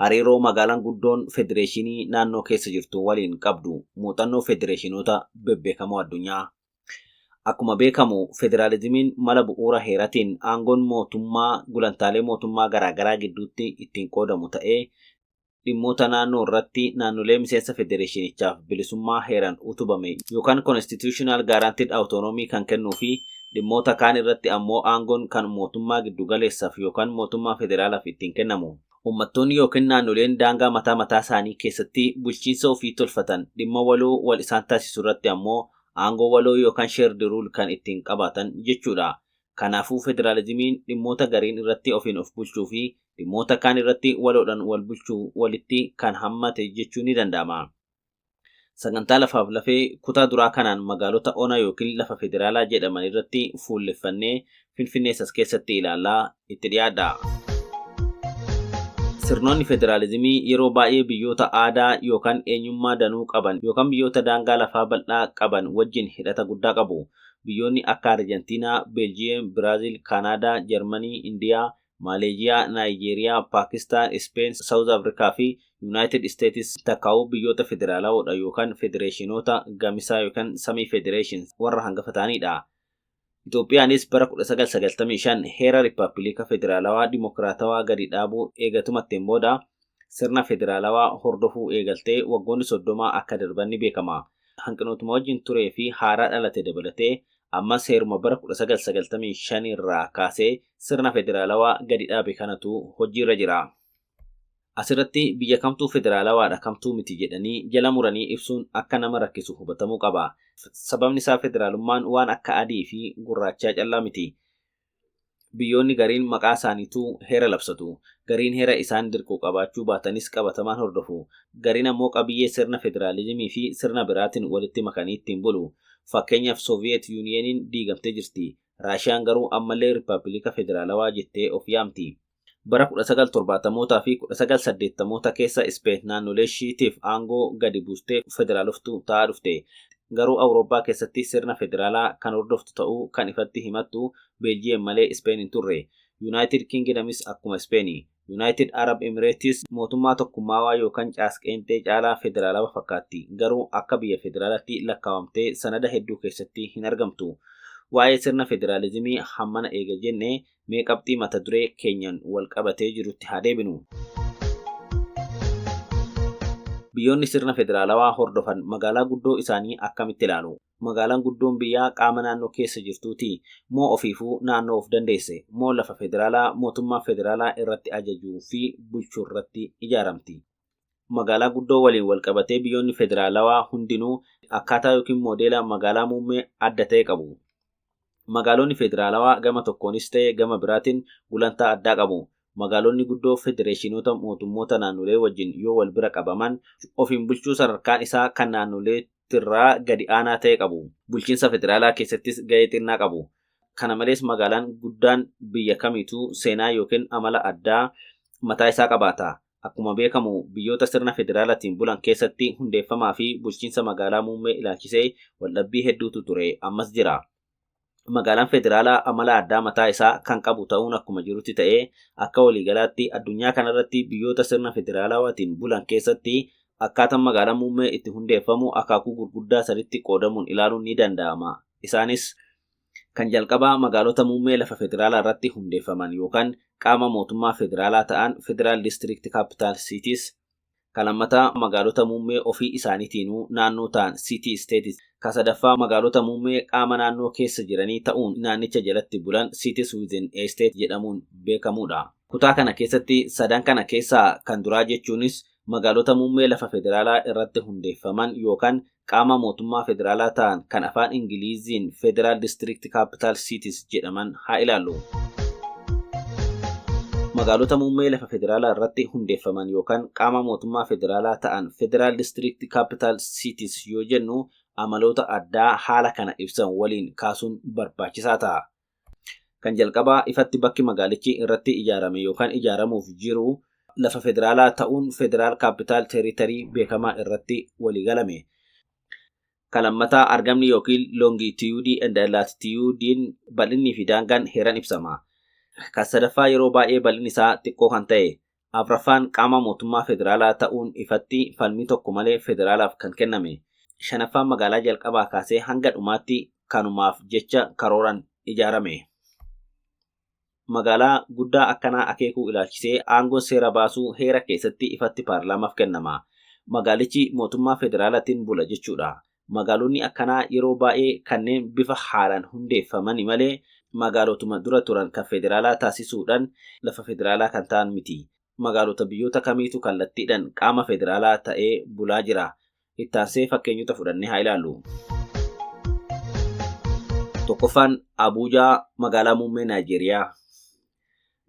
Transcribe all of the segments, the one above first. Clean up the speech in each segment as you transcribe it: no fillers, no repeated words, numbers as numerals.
Hariiroo magaalaan guddoon federeeshinii naannoo keessa jirtu waliin qabdu, muuxannoo federeeshinoota bebbeekamoo addunyaa. Akkuma beekamu, federaalizimiin mala bu'uura heeratiin aangoon mootummaa gulantaalee mootummaa garaagaraa gidduutti ittiin qoodamu ta'ee, dhimmoota naannoo irratti naannolee miseensa federeeshinichaaf bilisummaa heeraan utubame yookaan constitutional guaranteed autonomy kan kennuu fi dhimmoota kaan irratti ammoo aangoon kan mootummaa giddugaleessaaf yookaan mootummaa federaalaaf ittiin kennamu. Uummattoonni yookiin naannoleen daangaa mataa mataa isaanii keessatti bulchiinsa ofii tolfatan dhimma waloo wal isaan taasisu irratti ammoo aangoo waloo yookaan shared rule kan ittiin qabaatan jechuudha. Kanaafuu, federaalizimiin dhimmoota gariin irratti ofiin of bulchuu fi dhimmoota kaan irratti waloodhaan wal bulchuu walitti kan hammate jechuu ni danda'ama. Sagantaa Lafaaf Lafee kutaa duraa kanaan magaalota ona yookiin lafa federaalaa jedhaman irratti fuulleffannee Finfinnee as keessatti ilaallaa, itti dhiyaadha. Sirnoonni federaalizimii yeroo baay'ee biyyoota aadaa yookaan eenyummaa danuu qaban yookaan biyyoota daangaa lafaa bal'aa qaban wajjin hidhata guddaa qabu. Biyyoonni akka Arjentiinaa, Beeljiyeem, Biraaziil, Kaanaadaa, Jarmanii, Indiyaa, Maaleeziyaa, Naayijeeriyaa, Paakistaan, Ispeen, Saawuz Afrikaa fi Yuunaayitid Isteetis takkaa'uu biyyoota federaalawoodha yookaan federeeshinoota gamisaa yookaan semi federation warra hangafa ta'anidha. Itoophiyaanis bara 1995 heera Riippaabilika Federaalawaa Dimokiraatawaa gadi dhaabuu eegatumatteen booda sirna federaalawaa hordofuu eegaltee waggoonni 30 akka darban ni beekama. Hanqinootuma wajjin turee fi haaraa dhalate dabalatee ammas heeruma bara 1995 irraa kaasee sirna federaalawaa gadi dhaabe kanatu hojiirra jira. Asirratti biyya kamtuu federaalawaadha, kamtuu miti jedhanii jala muranii ibsuun akka nama rakkisu hubatamuu qaba. Sababni isaa federaalummaan waan akka adii fi gurraachaa callaa miti. Biyyoonni gariin maqaa isaaniituu heera labsatu. Gariin heera isaan dirqu qabaachuu baatanis qabatamaan hordofu. Gariin ammoo qabiyyee sirna federaalizimii fi sirna biraatiin walitti makanii ittiin bulu. Fakkeenyaaf, Sooviyeet Yuuniyeeniin diigamtee jirti. Raashiyaan garuu ammallee Riippaabilika Federaalawaa jettee of yaamti. Bara 1970mootaa fi 1980moota keessa Ispeen naannolee ishiitiif aangoo gadi buustee federaaloftuu ta'aa dhufte. Garuu Awurooppaa keessatti sirna federaalaa kan hordoftu ta'uu kan ifatti himattu Beeljiyeem malee Ispeen hin turre. Yuunaayitid Kingidamis akkuma Ispeeni. Yuunaayitid Arab Emireetis mootummaa tokkummaawaa yookaan caasqeenxee caalaa federaalawaa fakkaatti. Garuu akka biyya federaalaatti lakkaawamtee sanada hedduu keessatti hin argamtu. Waa'ee sirna federaalizimii hammana eega jenne, mee qabxii mata duree keenyan wal qabatee jirutti haa deebinu. Biyyoonni sirna federaalawaa hordofan magaalaa guddoo isaanii akkamitti ilaalu? Magaalaan guddoon biyyaa qaama naannoo keessa jirtuuti moo ofiifuu naannoo of dandeesse, moo lafa federaalaa mootummaa federaalaa irratti ajajuu fi bulchuu irratti ijaaramti? Magaalaa guddoo waliin wal qabatee biyyoonni federaalawaa hundinuu akkaataa yookiin moodeela magaalaa muummee adda ta'e qabu. Magaalonni federaalawaa gama tokkoonis ta'e gama biraatiin gulantaa addaa qabu. Magaalonni guddoo federeeshinoota mootummoota naannolee wajjin yoo wal bira qabaman ofiin bulchuu sadarkaan isaa kan naannoleetirraa gadi aanaa ta'e qabu. Bulchiinsa federaalaa keessattis ga'ee xinnaa qabu. Kana malees, magaalaan guddaan biyya kamiituu seenaa yookiin amala addaa mataa isaa qabaata. Akkuma beekamu, biyyoota sirna federaalaatiin bulan keessatti hundeeffamaa fi bulchiinsa magaalaa muummee ilaalchisee waldhabbii hedduutu ture, ammas jira. Magaalaan federaalaa amala addaa mataa isaa kan qabu ta'uun akkuma jirutti ta'ee, akka waliigalaatti addunyaa kanarratti biyyoota sirna federaalawaatiin bulan keessatti akkaataan magaalaa muummee itti hundeeffamu akaakuu gurguddaa saditti qoodamuun ilaaluun ni danda'ama. Isaanis, kan jalqabaa magaalota muummee lafa federaalaa irratti hundeeffaman yookaan qaama mootummaa federaalaa ta'an, Federal District Capital Cities. Kan lammataa magaalota muummee ofii isaaniitiinuu naannoo ta'an, City States. Kan sadaffaa magaalota muummee qaama naannoo keessa jiranii ta'uun naannicha jalatti bulan, Cities within a State jedhamuun beekamudha. Kutaa kana keessatti sadan kana keessaa kan duraa, jechuunis magaalota muummee lafa federaalaa irratti hundeeffaman yookaan qaama mootummaa federaalaa ta'an kan afaan Ingiliiziin Federal District Capital Cities jedhaman haa ilaallu. Magaalota muummee lafa federaalaa irratti hundeeffaman yookaan qaama mootummaa federaalaa ta'an, Federal District Capital Cities yoo jennu, amaloota addaa haala kana ibsan waliin kaasuun barbaachisaa ta'a. Kan jalqabaa ifatti bakki magaalichi irratti ijaarame yookaan ijaaramuuf jiru lafa federaalaa ta'uun Federal Capital Territory beekamaa irratti waliigalame. Kan lammataa argamni yookiin longitude and latitude, bal'inni fi daangaan heeran ibsama. Kan sadaffaa yeroo baay'ee bal'inni isaa xiqqoo kan ta'e Afraffaan qaama mootummaa federaalaa ta'uun ifatti falmii tokko malee federaalaaf kan kenname. Shanaffaan magaalaa jalqabaa kaasee hanga dhumaatti kanumaaf jecha karooraan ijaarame. Magaalaa guddaa akkanaa akeekuu ilaalchisee aangoon seera baasuu heera keessatti ifatti paarlaamaaf kennama. Magaalichi mootummaa federaalaatiin bula jechuudha. Magaalonni akkanaa yeroo baay'ee kanneen bifa haaraan hundeeffamani malee magaalotuma dura turan kan federaalaa taasisuudhaan lafa federaalaa kan ta'an miti. Magaalota biyyoota kamiitu kallattiidhaan qaama federaalaa ta'ee bulaa jira? Ittaansee fakkeenyota fudhannee haa ilaallu. Tokkoffaan Abuujaa, magaalaa muummee Naayijeeriyaa.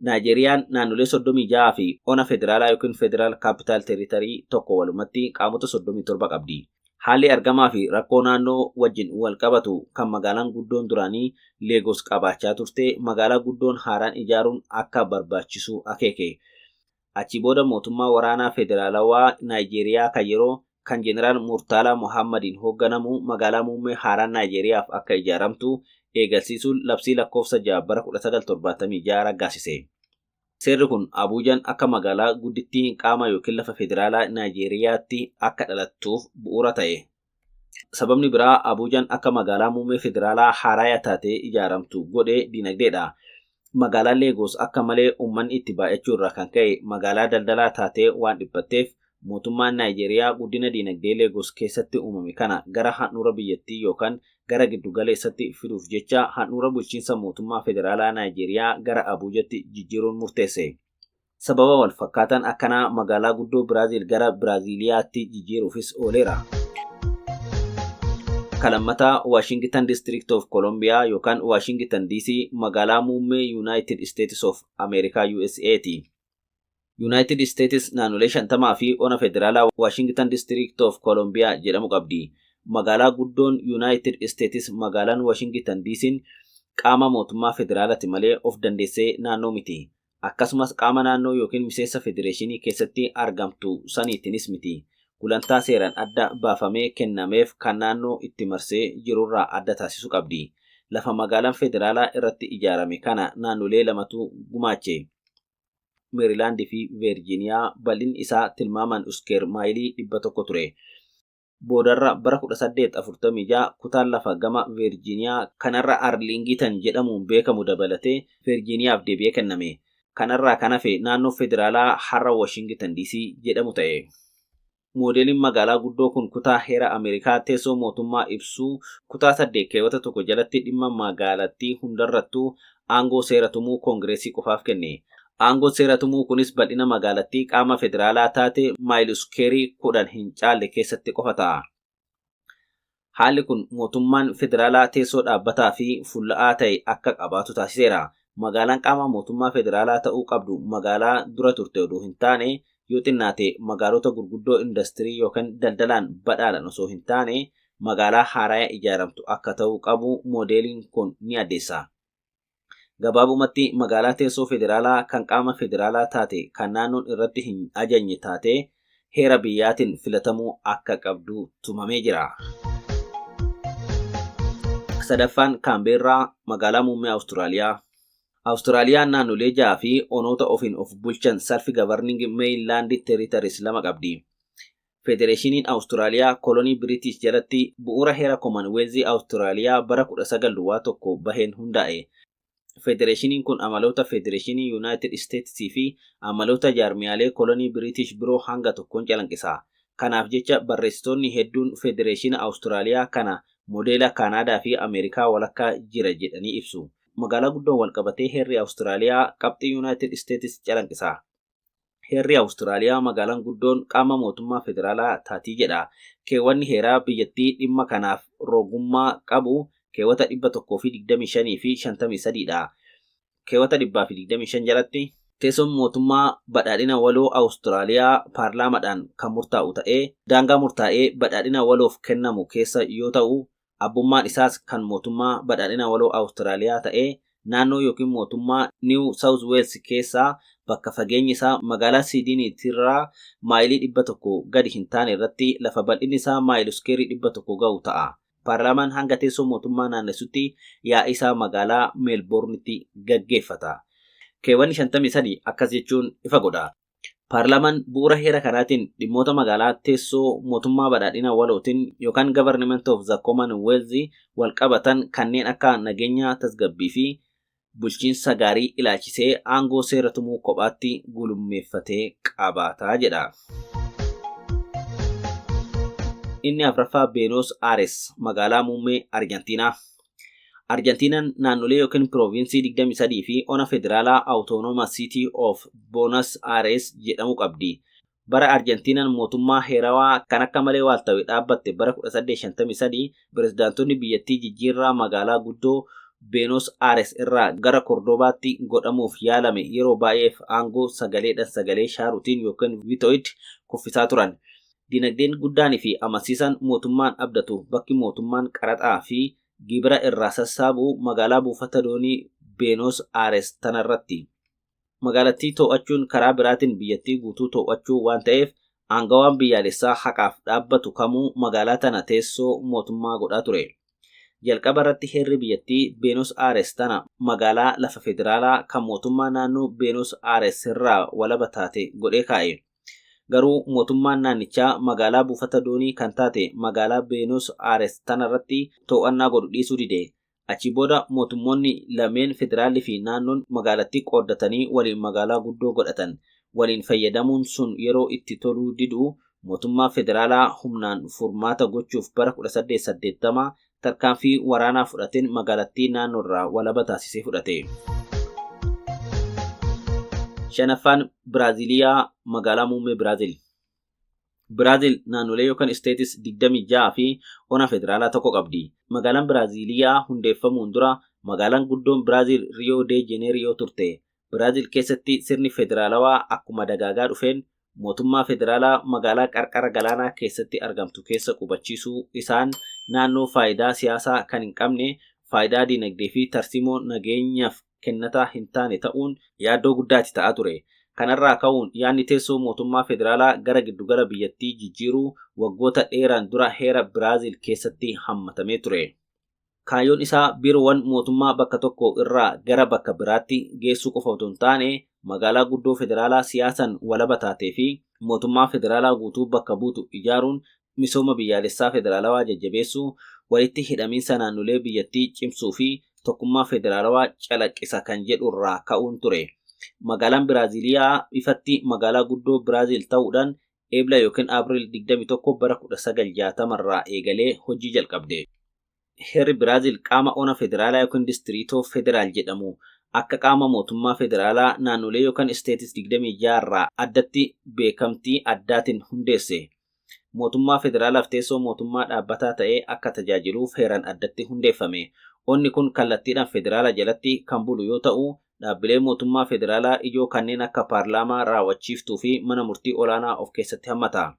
Naayijeeriyaan naannolee 36 fi ona federaalaa yookiin Federal Capital Territory tokko, walumatti qaamota 37 qabdi. Haalli argamaa fi rakkoo naannoo wajjin wal qabatu kan magaalaan guddoon duraanii Leegos qabaachaa turte magaalaa guddoon haaraan ijaaruun akka barbaachisu akeeke. Achi booda mootummaa waraanaa federaalawaa Naayijeeriyaa kan yeroo kan Jeneraal Murtaalaa Muhammadiin hoogganamu magaalaa muummee haaraan Naayijeeriyaaf akka ijaaramtu eegalsiisuun labsii lakkoofsa 6 bara 1976 raggaasise. Seerri kun Abuujaan akka magaalaa guddittii qaama yookiin lafa federaalaa Naayijeeriyaatti akka dhalattuuf bu'uura ta'e. Sababni biraa Abuujaan akka magaalaa muummee federaalaa haaraya taatee ijaaramtu godhe dinagdeedha. Magaalaan Leegos akka malee uummanni itti baay'achuu irraa kan ka'e magaalaa daldalaa taatee waan dhiphatteef, mootummaan Naayijeeriyaa guddina dinagdee Leegos keessatti uumame kana gara handhuura biyyattii yookaan gara giddu galeessatti fiduuf jecha handhuura bulchiinsa mootummaa federaalaa Naayijeeriyaa gara Abuujatti jijjiiruun murteesse. Sababa wal fakkaataan akkanaa magaalaa guddoo Biraaziil gara Biraaziiliyaatti jijjiiruufis ooleera. Kalammataa Washington District of Columbia yookaan Washington DC, magaalaa muummee United States of America, USAti. United States naannolee 50 fi ona federaalaa Washington District of Columbia jedhamu qabdi. Magaalaa guddoon United States, magaalaan Washington DC'n, qaama mootummaa federaalaati malee of dandeessee naannoo miti. Akkasumas qaama naannoo yookiin miseensa federeeshinii keessatti argamtu saniitinis miti. Gulantaa seeraan adda baafamee kennameef kan naannoo itti marsee jirurraa adda taasisu qabdi. Lafa magaalaan federaalaa irratti ijaarame kana naannolee lamatu gumaache. Meerilaandii fi Veerjiiniyaa. Bal'inni isaa tilmaamaan square maayilii 100 ture. Boodarra bara 1846 kutaan lafa gama Veerjiiniyaa kanarra Arlingitan jedhamuun beekamu dabalatee Veerjiiniyaaf deebi'ee kenname. Kanarraa kan hafe naannoo federaalaa har'a Washington DC jedhamu ta'e. Moodeeliin magaalaa guddoo kun kutaa heera Ameerikaa teessoo mootummaa ibsuu kutaa 8 keewwata 1 jalatti dhimma magaalattii hundarrattuu aangoo seera tumuu koongireesii qofaaf kenne. Aangoon seera tumuu kunis bal'ina magaalattii qaama federaalaa taate maayil iskeerii 10 hin caalle keessatti qofa ta'a. Haalli kun mootummaan federaalaa teessoo dhaabbataa fi fulla'aa ta'e akka qabaatu taasiseera. Magaalaan qaama mootummaa federaalaa ta'uu qabdu magaalaa dura turte oduu hin taane, yoo xinnaate magaalota gurguddoo industirii yookaan daldalaan badhaadhan osoo hin taane, magaalaa haaraya ijaaramtu akka ta'uu qabu moodeeliin kun ni addeessa. Gabaabumatti magaalaa teessoo federaalaa kan qaama federaalaa taate kan naannoon irratti hin ajajne taate heera biyyaatiin filatamuu akka qabdu tumamee jira. Sadaffaan Kaambeerraa, magaalaa muummee Awustiraaliyaa. Awustiraaliyaan naannolee ja'a fi onoota ofiin of bulchan, self governing mainland territories, lama qabdi. Federeeshiniin Awustiraaliyaa kolonii Biriitish jalatti bu'uura heera Koomanweelzii Awustiraaliyaa bara 1901 baheen hundaa'e. Federeeshiniin kun amaloota Federeeshinii Yuunaayitid Isteetsii fi amaloota jaarmiyaalee kolonii Biriitish biroo hanga tokkoon calanqisa. Kanaaf jecha barreessitoonni hedduun Federeeshina Awustiraaliyaa kana modeela Kaanaadaa fi Ameerikaa walakkaa jira jedhanii ibsu. Magaalaa guddoon walqabatee heerri Awustiraaliyaa qabxii Yuunaayitid Isteetsi calanqisa. Heerri Awustiraaliyaa magaalaan guddoon qaama mootummaa federaalaa taatii jedha. Keewwanni heeraa biyyattii dhimma kanaaf rogummaa qabu keewwata 125 fi 53 dha. Keewwata 125 jalatti teessoon mootummaa badhaadhina waloo Awustiraaliyaa paarlaamaadhaan kan murtaa'u ta'ee, daangaa murtaa'ee badhaadhina waloof kennamu keessa yoo ta'u, abbummaan isaas kan mootummaa badhaadhina waloo Awustiraaliyaa ta'ee naannoo yookiin mootummaa New South Wales keessaa bakka fageenyi isaa magaalaa Siidiniitirraa maayilii 100 gadi hin taane irratti lafa bal'inni isaa maayil iskeerii 100 ga'u ta'a. Paarlaamaan hanga teessoo mootummaa naannessutti yaa'ii isaa magaalaa Meelboornitti gaggeeffata. Keewwanni 53 akkas jechuun ifa godha. Paarlaamaan bu'uura heera kanaatiin dhimmoota magaalaa teessoo mootummaa badhaadhina walootiin yookaan Government of the Commonwealth wal qabatan kanneen akka nageenya, tasgabbii fi bulchiinsa gaarii ilaalchisee aangoo seera tumuu kophaatti gulummeeffatee qabaataa jedha. Inni afraffaa Beenos Aires, magaalaa muummee Arjantiinaa. Arjantiinaan naannolee yookiin piroovinsii 23 fi ona federaalaa Autonomous City of Buenos Aires jedhamu qabdi. Bara Arjantiinaan mootummaa heerawaa kan akka malee waaltawe dhaabbatte bara 1853 pirezidaantonni biyyattii jijjiirraa magaalaa guddoo Buenos Aires irraa gara Kordobaatti godhamuuf yaalame yeroo baay'eef aangoo sagaleedhaan sagalee shaaruutiin yookiin veto'd kuffisaa turan. Dinagdeen guddaanii fi amansiisaan mootummaan abdatu bakki mootummaan qaraxaa fi gibira irraa sassaabu magaalaa buufata doonii Buenos Aires tanarratti. Magaalattii to'achuun karaa biraatiin biyyattii guutuu to'achuu waan ta'eef, aangawaan biyyaalessaa haqaaf dhaabbatu kamuu magaalaa tana teessoo mootummaa godhaa ture. Jalqaba irratti heerri biyyattii Buenos Aires tana magaalaa lafa federaalaa kan mootummaa naannoo Buenos Aires irraa walaba taate godhee kaa'e. Garuu mootummaan naannichaa magaalaa buufata doonii kan taate magaalaa Buenos Aires tanarratti to'annaa godhu dhiisuu dide. Achi booda mootummoonni lameen, federaalli fi naannoon, magaalattii qooddatanii waliin magaalaa guddoo godhatan. Waliin fayyadamuun sun yeroo itti toluu didu, mootummaa federaalaa humnaan furmaata gochuuf bara 1880 tarkaanfii waraanaa fudhateen magaalattii naannoorraa walaba taasisee fudhate. Shanaffaan Biraaziliyaa, magaalaa muummee Biraazil. Biraazil naannolee yookaan states 26 fi ona federaalaa tokko qabdi. Magaalaan Biraaziliyaa hundeeffamuun dura magaalaan guddoon Biraazil Riyoo de Jeneeriyoo turte. Biraazil keessatti sirni federaalawaa akkuma dagaagaa dhufeen, mootummaa federaalaa magaalaa qarqara galaanaa keessatti argamtu keessa qubachiisuu isaan naannoo faayidaa siyaasaa kan hin qabne, faayidaa dinagdee fi tarsiimoo nageenyaaf kennataa hin taane ta'uun yaaddoo guddaatti ta'aa ture. Kanarraa ka'uun yaadni teessoo mootummaa federaalaa gara giddugala biyyattii jijjiiruu waggoota dheeraan dura heera Biraazil keessatti hammatamee ture. Kaayyoon isaa biiroowwan mootummaa bakka tokko irraa gara bakka biraatti geessuu qofa otoo hin taane, magaalaa guddoo federaalaa siyaasan walaba taatee fi mootummaa federaalaa guutuu bakka buutu ijaaruun misooma biyyaalessaa federaalawaa jajjabeessuu, walitti hidhamiinsa naannolee biyyattii cimsuu fi tokkummaa federaalawaa calaqqisa kan jedhurraa ka'uun ture. Magaalaan Biraaziliyaa ifatti magaalaa guddoo Biraazil ta'uudhaan Eebla yookiin Abriil 21 bara 1960 irraa eegalee hojii jalqabde. Heerri Biraazil qaama ona federaalaa yookiin Distrito Federal jedhamu akka qaama mootummaa federaalaa naannolee yookaan states 26 irraa addatti beekamtii addaatiin hundeesse. Mootummaa federaalaaf teessoo mootummaa dhaabbataa ta'ee akka tajaajiluuf heeraan addatti hundeeffame. Onni kun kallattiidhaan federaala jalatti kan bulu yoo ta'u, dhaabbilee mootummaa federaalaa ijoo kanneen akka paarlaamaa, raawwachiiftuu fi mana murtii olaanaa of keessatti hammata.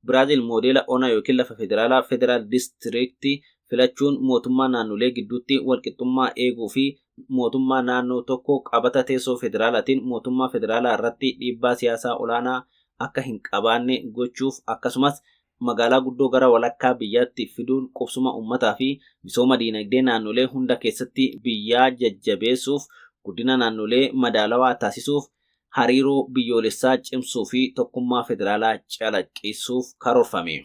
Biraazil moodeela ona yookiin lafa federaalaa, Federal District, filachuun mootummaa naannolee gidduutti walqixxummaa eeguu fi mootummaa naannoo tokko qabata teessoo federaalaatiin mootummaa federaalaa irratti dhiibbaa siyaasaa olaanaa akka hin qabaanne gochuuf, akkasumas magaalaa guddoo gara walakkaa biyyaatti fiduun qubsuma uummataa fi misooma diinagdee naannolee hunda keessatti biyyaa jajjabeessuuf, guddina naannolee madaalawaa taasisuuf, hariiroo biyyoolessaa cimsuu fi tokkummaa federaalaa calaqqisuuf karoorfame.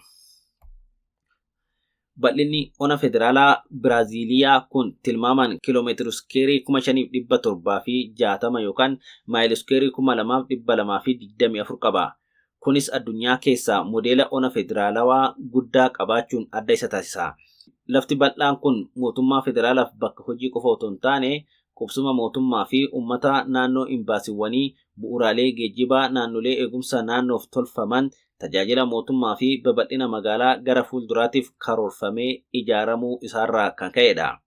Bal'inni ona federaalaa Biraaziiliyaa kun tilmaamaan kiiloomeetira iskeerii 5760 yookaan maayil iskeerii 2224 qaba. Kunis addunyaa keessaa modeela ona federaalawaa guddaa qabaachuun adda isa taasisa. Lafti bal'aan kun mootummaa federaalaaf bakka hojii qofa otoo hin taane, qubsuma mootummaa fi uummata naannoo, imbaasiiwwanii, bu'uuraalee geejjibaa naannolee, eegumsa naannoof tolfaman, tajaajila mootummaa fi babal'ina magaalaa gara fuulduraatiif karoorfamee ijaaramuu isaarraa kan ka'edha.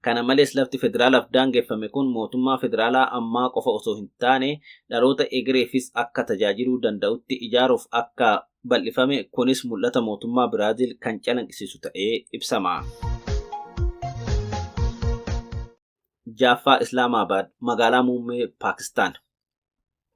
Kana malees, lafti federaalaaf daangeffame kun mootummaa federaalaa ammaa qofa osoo hin taane dhaloota egereefis akka tajaajiluu danda'utti ijaaruuf akka bal'ifame, kunis mul'ata mootummaa Biraazil kan calaqqisiisu ta'ee ibsama. Jaaffaa Islaamaabad, magaalaa muummee Paakistaan.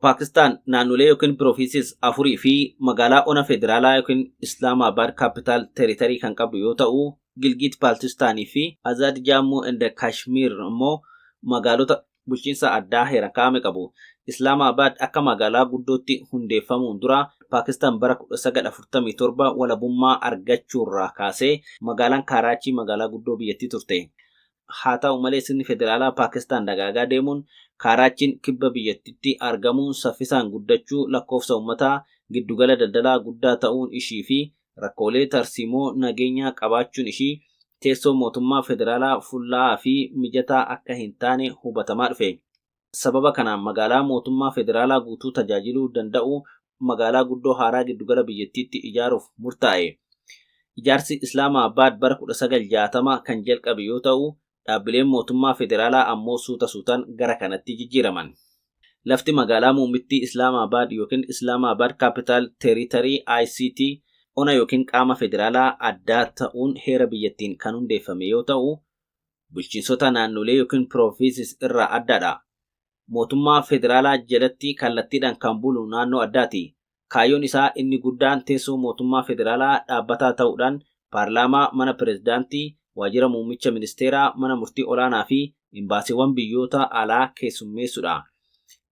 Paakistaan naannolee yookiin provinces afurii fi magaalaa ona federaalaa yookiin Islaamaabad Capital Territory kan qabdu yoo ta'u, Gilgit Baltistaanii fi Azad Jammu and Kashmir immoo magaalota bulchiinsa addaa heeraan kaa'ame qabu. Islaamabaad akka magaalaa guddootti hundeeffamuun dura Paakistaan bara 1947 walabummaa argachuurraa kaasee magaalaan Kaaraachii magaalaa guddoo biyyattii turte. Haa ta'u malee, sirni federaalaa Paakistaan dagaagaa deemuun Kaaraachiin kibba biyyattiitti argamuun saffisaan guddachuu lakkoofsa uummataa, giddugala daldalaa guddaa ta'uun ishii fi rakkoolee tarsiimoo nageenyaa qabaachuun ishii teessoo mootummaa federaalaa fullaa'aa fi mijataa akka hin taane hubatamaa dhufe. Sababa kanaan magaalaa mootummaa federaalaa guutuu tajaajiluu danda'u, magaalaa guddoo haaraa giddugala biyyattiitti ijaaruuf murtaa'e. Ijaarsi Islaamabaad bara 1960 kan jalqabe yoo ta'u, dhaabbileen mootummaa federaalaa ammoo suuta suutaan gara kanatti jijjiiraman. Lafti magaalaa muummittii Islaamabaad yookiin Islaamabaad Capital Territory, ICT, ona yookiin qaama federaalaa addaa ta'uun heera biyyattiin kan hundeeffame yoo ta'u, bulchiinsota naannolee yookiin provinces irraa addadha. Mootummaa federaalaa jalatti kallattiidhaan kan bulu naannoo addaati. Kaayyoon isaa inni guddaan teessoo mootummaa federaalaa dhaabbataa ta'uudhaan paarlaamaa, mana pirezidaantii, waajjira muummicha ministeeraa, mana murtii olaanaa fi imbaasiiwwan biyyoota alaa keessummeessudha.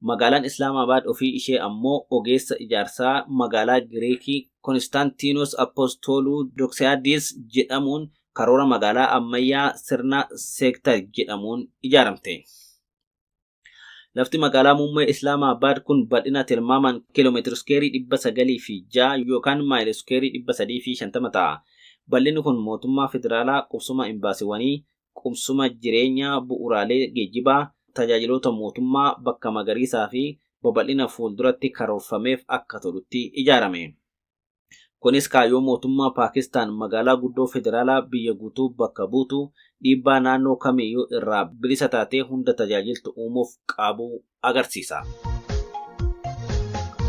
Magaalaan Islaamabaad ofii ishee ammoo ogeessa ijaarsaa magaalaa Giriikii Konstaantiinos Apostoluu Doksiyaadis jedhamuun karoora magaalaa ammayyaa sirna sector jedhamuun ijaaramte. Lafti magaalaa muummee Islaamabaad kun bal'ina tilmaamaan kiiloomeetira iskeerii 906 yookaan maayilii iskeerii 350 ta'a. Bal'inni kun mootummaa federaalaa, qubsuma imbaasiiwwanii, qubsuma jireenyaa, bu'uuraalee geejjibaa, tajaajiloota mootummaa, bakka magariisaa fi babal'ina fuulduratti karoorfameef akka tolutti ijaarame. Kunis kaayyoo mootummaa Paakistaan magaalaa guddoo federaalaa biyya guutuu bakka buutu, dhiibbaa naannoo kamiyyuu irraa bilisa taatee hunda tajaajiltu uumuuf qabu agarsiisa.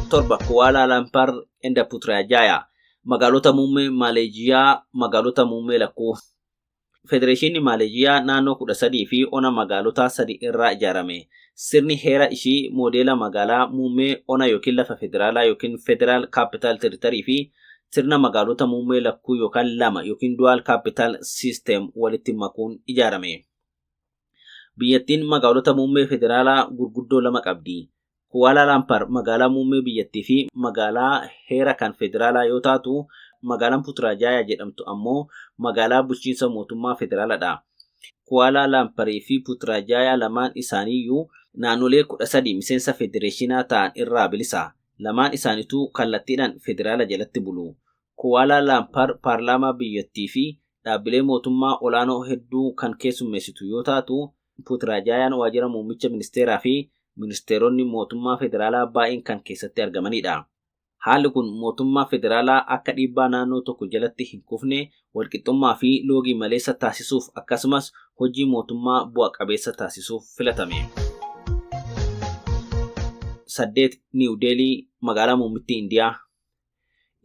7, Kuala Lumpur and Putrajaya. Magaalota muummee Maaleejiyaa, magaalota muummee lakkuu. Federeeshinii Maaleejiyaa naannoo 13 fi ona magaalota sadi irraa ijaarame. Sirni heera ishii moodeela magaalaa muummee ona yookiin lafa federaalaa yookiin Federal Capital Territory fi sirna magaalota muummee lakkuu yookaan lama yookiin Dual Capital System walitti makuun ijaarame. Biyyattiin magaalota muummee federaalaa gurguddoo lama qabdi. Kuala Lumpur magaalaa muummee biyyattii fi magaalaa heera kan federaalaa yoo taatu, magaalaan Putrajaya jedhamtu ammoo magaalaa bulchiinsa mootummaa federaalaadha. Kuala Lumpurii fi Putrajaya lamaan isaaniiyyuu naannolee 13 miseensa federeeshinaa ta'an irraa bilisa. Lamaan isaaniituu kallattiidhaan federaala jalatti bulu. Kuala Lumpur paarlaamaa biyyattii fi dhaabbilee mootummaa olaanoo hedduu kan keessummeessitu yoo taatu, Putrajayaan waajjira muummicha ministeeraa fi ministeeronni mootummaa federaalaa baay'een kan keessatti argamanidha. Haalli kun mootummaa federaalaa akka dhiibbaa naannoo tokko jalatti hin kufne, walqixxummaa fi loogii maleessa taasisuuf, akkasumas hojii mootummaa bu'a qabeessa taasisuuf filatame. 8, Niw Deelii, magaalaa muummittii Indiyaa.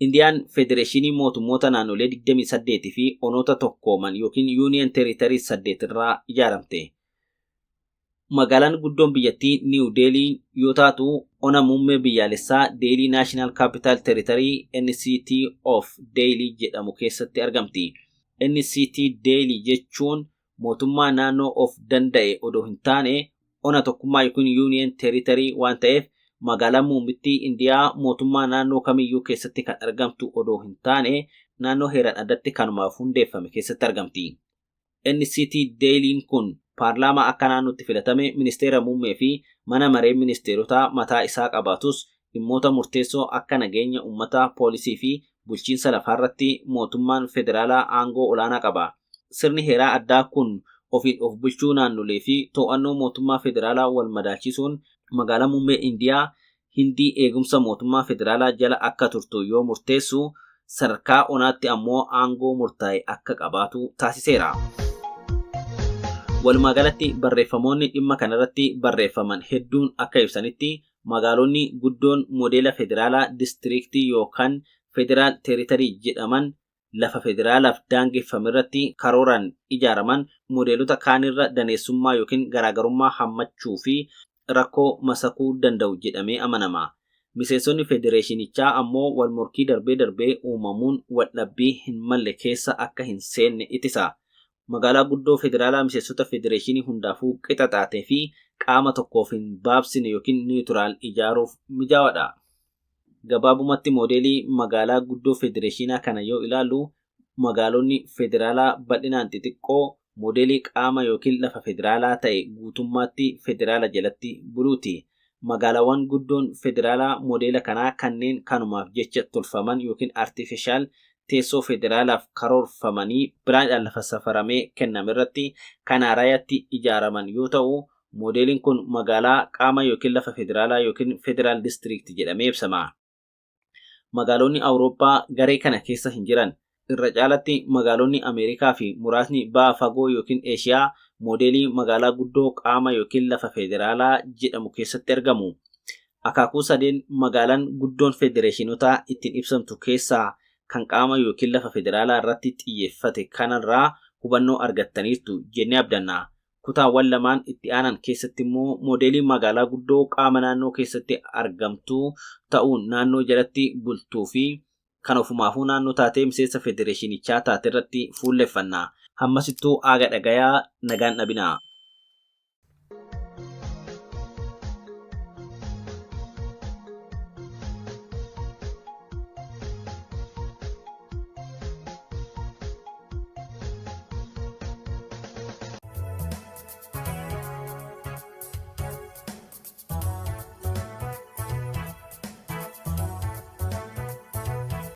Indiyaan federeeshinii mootummoota naannolee 28 fi onoota tokkooman yookiin Union Territory 8 irraa ijaaramte. Magaalaan guddoon biyyattii Niw Deelii yoo taatu, ona muummee biyyaalessaa Deelii National Capital Territory, NCT of Delhi jedhamu keessatti argamti. NCT Delhi jechuun mootummaa naannoo of danda'e odoo hin taane ona tokkummaa yookiin Union Territory waan ta'eef, magaalaan muummittii Indiyaa mootummaa naannoo kamiyyuu keessatti kan argamtu odoo hin taane naannoo heeraan addatti kanumaaf hundeeffame keessatti argamti. NCT Delhiin kun paarlaamaa akka naannootti filatame, ministeera muummee fi mana maree ministeerotaa mataa isaa qabaatus, dhimmoota murteessoo akka nageenya uummataa, poolisii fi bulchiinsa lafaarratti mootummaan federaalaa aangoo olaanaa qaba. Sirni heeraa addaa kun ofiin of bulchuu naannolee fi to'annoo mootummaa federaalaa wal madaalchisuun magaalaa muummee Indiyaa Hindii eegumsa mootummaa federaalaa jala akka turtu yoo murteessu, sadarkaa onaatti ammoo aangoo murtaa'e akka qabaatu taasiseera. Walumaa galatti, barreeffamoonni dhimma kanarratti barreeffaman hedduun akka ibsanitti, magaalonni guddoon moodeela federaalaa distiriiktii yookaan federal territory jedhaman lafa federaalaaf daangeffame irratti karooraan ijaaraman moodeelota kaanirra daneessummaa yookiin garaagarummaa hammachuu fi rakkoo masakuu danda'u jedhamee amanama. Miseensonni federeeshinichaa ammoo wal morkii darbee darbee uumamuun waldhabbii hin malle keessa akka hin seenne ittisa. Magaalaa guddoo federaalaa miseensota federeeshinii hundaafuu qixa taatee fi qaama tokkoof hin baabsine yookiin neutral ijaaruuf mijaawaadha. Gabaabumatti moodeelii magaalaa guddoo federeeshinaa kana yoo ilaallu, magaalonni federaalaa bal'inaan xixiqqoo moodeelii qaama yookiin lafa federaalaa ta'e guutummaatti federaala jalatti buluuti. Magaalaawwan guddoon federaalaa moodeela kanaa kanneen kanumaaf jecha tolfaman yookiin artificial teessoo federaalaaf karoorfamanii biraandhaan lafa safaramee kenname irratti kan haarayaatti ijaaraman yoo ta'u, moodeeliin kun magaalaa qaama yookiin lafa federaalaa yookiin federal district jedhamee ibsama. Magaalonni Awurooppaa garee kana keessa hin jiran. Irra caalatti magaalonni Ameerikaa fi muraasni ba'a fagoo yookiin Eeshiyaa moodeelii magaalaa guddoo qaama yookiin lafa federaalaa jedhamu keessatti argamu. Akaakuu sadeen magaalaan guddoon federeeshinotaa ittiin ibsamtu keessaa kan qaama yookiin lafa federaalaa irratti xiyyeeffate kanarraa hubannoo argattaniirtu jennee abdanna. Kutaawwan lamaan itti aanan keessatti immoo moodeelii magaalaa guddoo qaama naannoo keessatti argamtu ta'uun naannoo jalatti bultuu fi kan ofumaafuu naannoo taatee miseensa federeeshinichaa taate irratti fuulleffanna. Hammasittuu aaga dhagayaa nagaan dhabinaa.